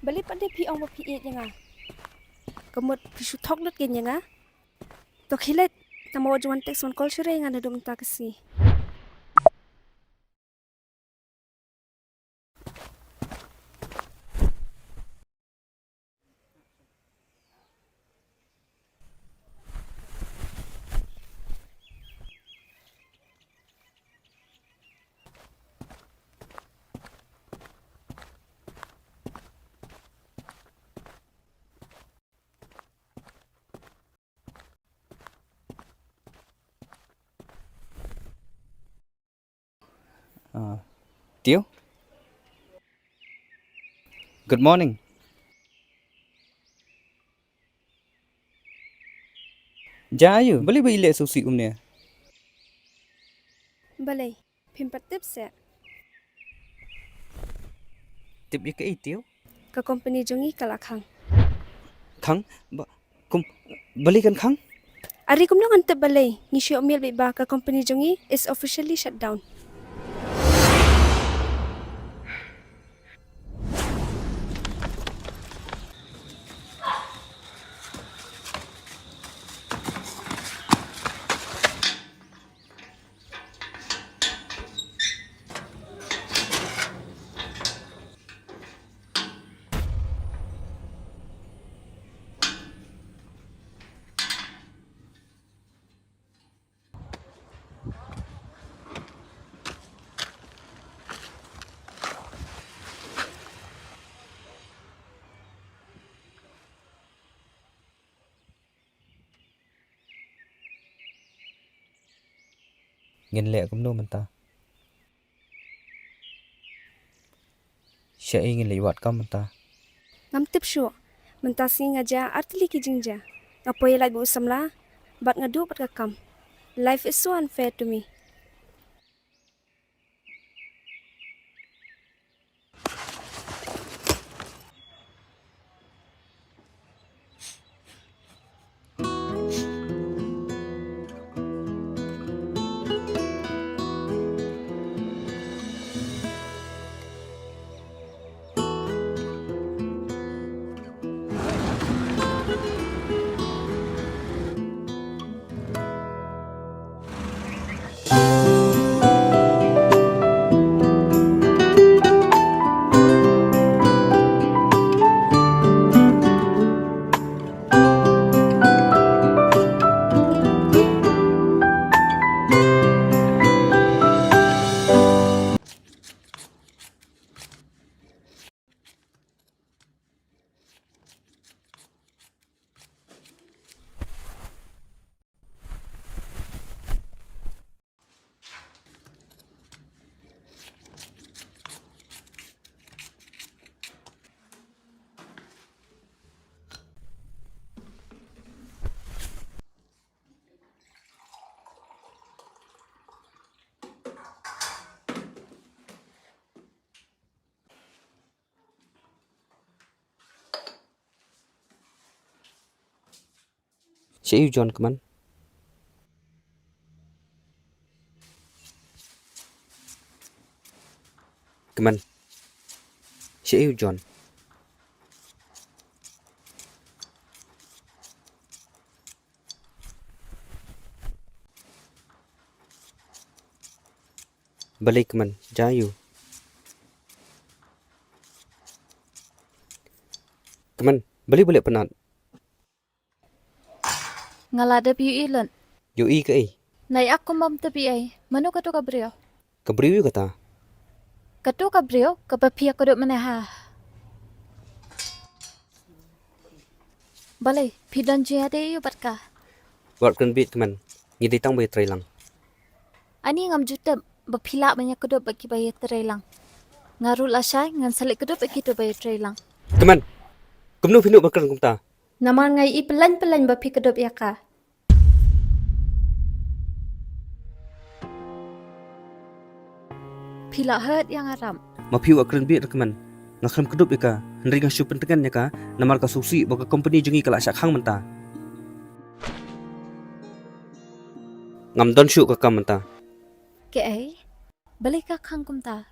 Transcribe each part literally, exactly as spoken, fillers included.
Balei pat de phi ong ba phi ïeit ïa nga? Ka mut phi shu thok lut kein ïa nga. To khie leit, tang ba wat ju wan text wan call shuh re ïa nga naduh mynta ka sngi. Ah, Tio? Good morning. Ja aïu, balei ba i leh sngewsih kumne? Balei, phim pat tip seh? Tip ïa kaei, Tio? Ka company jong ngi ka la khang. Khang? Ba, kum, balei kan khang? Are kumno ngan tip balei? Ngi shu ïoh mail beit ba ka company jong ngi is officially shut down. Ngin leh kumno mynta? Shaei ngin leit wad kam mynta? Ngam tip shuh. Mynta sngi nga jia ar tylli ki jingjia. Nga poi ïalait bad u samla bad nga duh bad ka kam. Life is so unfair to me. Shaei u John, Kmen? Kmen. Shaei u John? Balei Kmen, ja aïu? Kmen, balei ba leh pynat? Nga la dep ïohi lut. Ïohi kaei? Nai ak kum bym tip ei ei. Mano kato ka briew? Ka briew ïa kata. Kato ka briew kaba phi ïakdup mynne ha. Balei, phi don jingïadei ïa u bad ka? Wat kren bieit Kmen, ngi dei tang ba ïatrei lang. Ani ngam ju tip ba phi lah ban ïakdup bad kiba ïatrei lang. Nga ruh lashai ngan sa leit kdup bad kito ba ïatrei lang. Kmen, kumno phi nud ban kren kumta? Namar nga ïohi pyllein pyllein ba phi kdup ïa ka. Phi la hurt ïa nga Ram. Ma phi wat kren bieit Kmen. Nga khlem kdup ïa ka, hynrei nga shu pyntngen ïa ka namar ka sngewsih ba ka company jong ngi ka la shah khang mynta. Ngam don shuh ka kam mynta. Kaei? Balei ka khang kumta?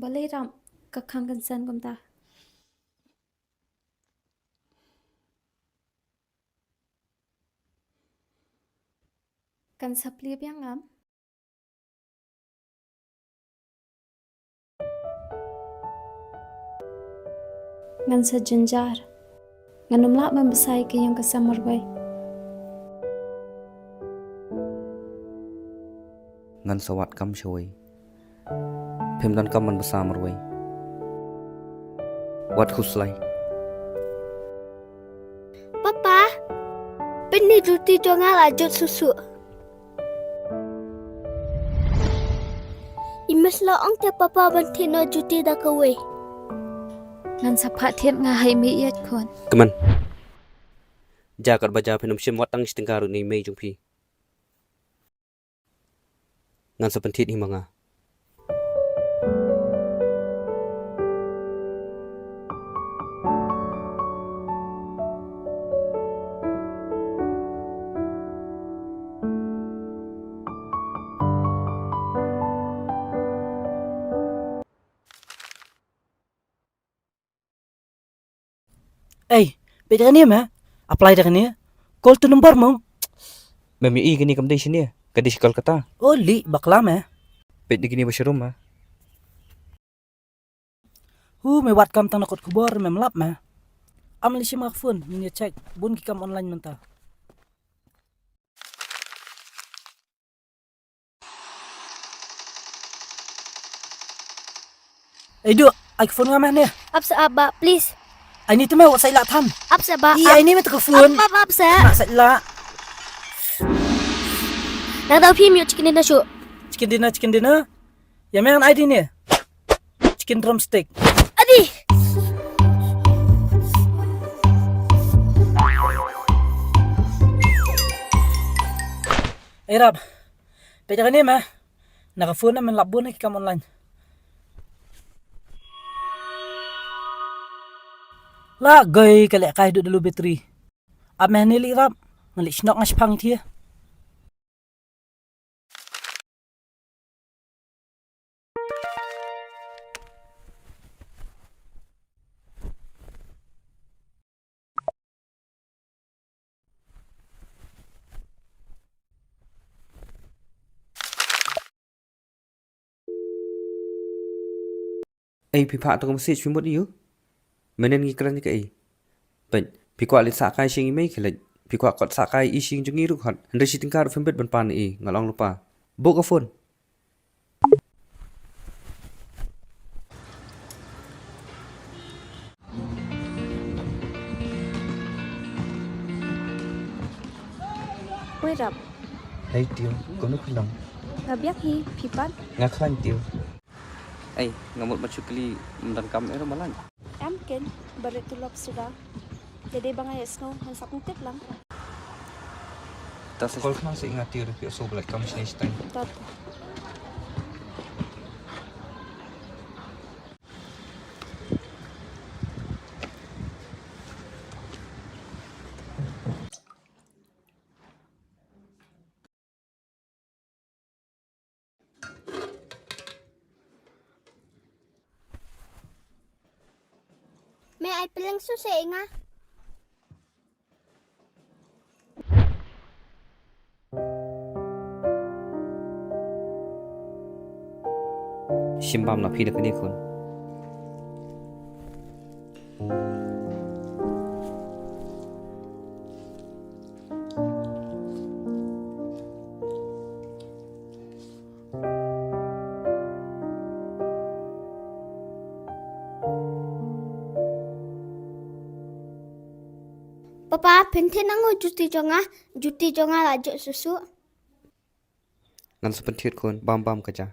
Balei Rap ka khang kan san kumta? Kan sa plie biang ngam? Ngan sa jynjar. Ngan ym lah ban bsa ïa ka ïing ka sem marwei. Ngan sa wad kam shawei. Phim donkam ban bsa marwei. Wat khuslai. Papa, pynni duty jong nga la jot susu. I mei la ong te papa ban thied noh duty da kawei. Ngan sa phah thied nga ha i mei ïaid khun. Kmen. Ja kat ba ja phin ym shim wat tang shi tyngka ruh na i mei jong phi. Ngan sa pynthied hi ma nga. Ei, peit da kane me. Apply da kane. Call to number mo. Mem ïohi kane kam dei shane, ka dei shi Kolkata. O li, bakla me. Peit da kane ba sharum me. Hu, me wad kam tang na kot khubor, mem lap me. Am li shim ka phone, ngin ïa check. Bun ki kam online mynta. Ei du, ai ka phone nga mane. Ap sa ap ba, please. Ai ni tu me wat sa ila tham. Ap sa ba. I ai ni me tu ka phone. Ap ap ap sa. Mak sa ila. Nang dau phim yu chicken dinner shu. Chicken dinner, chicken dinner. Ya me ngan ai di ni. Chicken drumstick. Adi. Ei Rap. Peit da kane me. Na ka phone me lap bun ki kam online. La goi ka lehkai du da low battery. Ap me ne li Rap. Ngan leh shnok nga shipang ïa. Ei, phi phah to ka message phi mut ïu. Mynnin ngi kren ïa kaei. Peit, phi kwah leit sah kai sha ïing i mei khie leit. Phi kwah kot sah kai i sha ïing jong ngi ruh kot. Hynrei shi tyngka ruh phim bit ban pan ïa i, nga la ong lypa. Buh ka phone. Wei Rap. Hei Tio, kumno phi long? Nga biang hi, phi pat? Nga khlaiñ Tio. Ei, nga mut ban shu kylli, ym donkam eh ruh malaiñ. Em ken, ba rit tulop suda. Lada ba nga ïohsngew, ngan sa pyntip lang. Ta sa call khnang sa ïa nga Tio, phi ïohsngew ba lait kam shane shatai. Ta ta. Me ai pyllein shuh sha nga. Shim bam na phi da kane khun. Papa, pynthied nang u juti jong nga, juti jong nga la jot susu. Ngan sa pynthied khun, bam bam ka ja.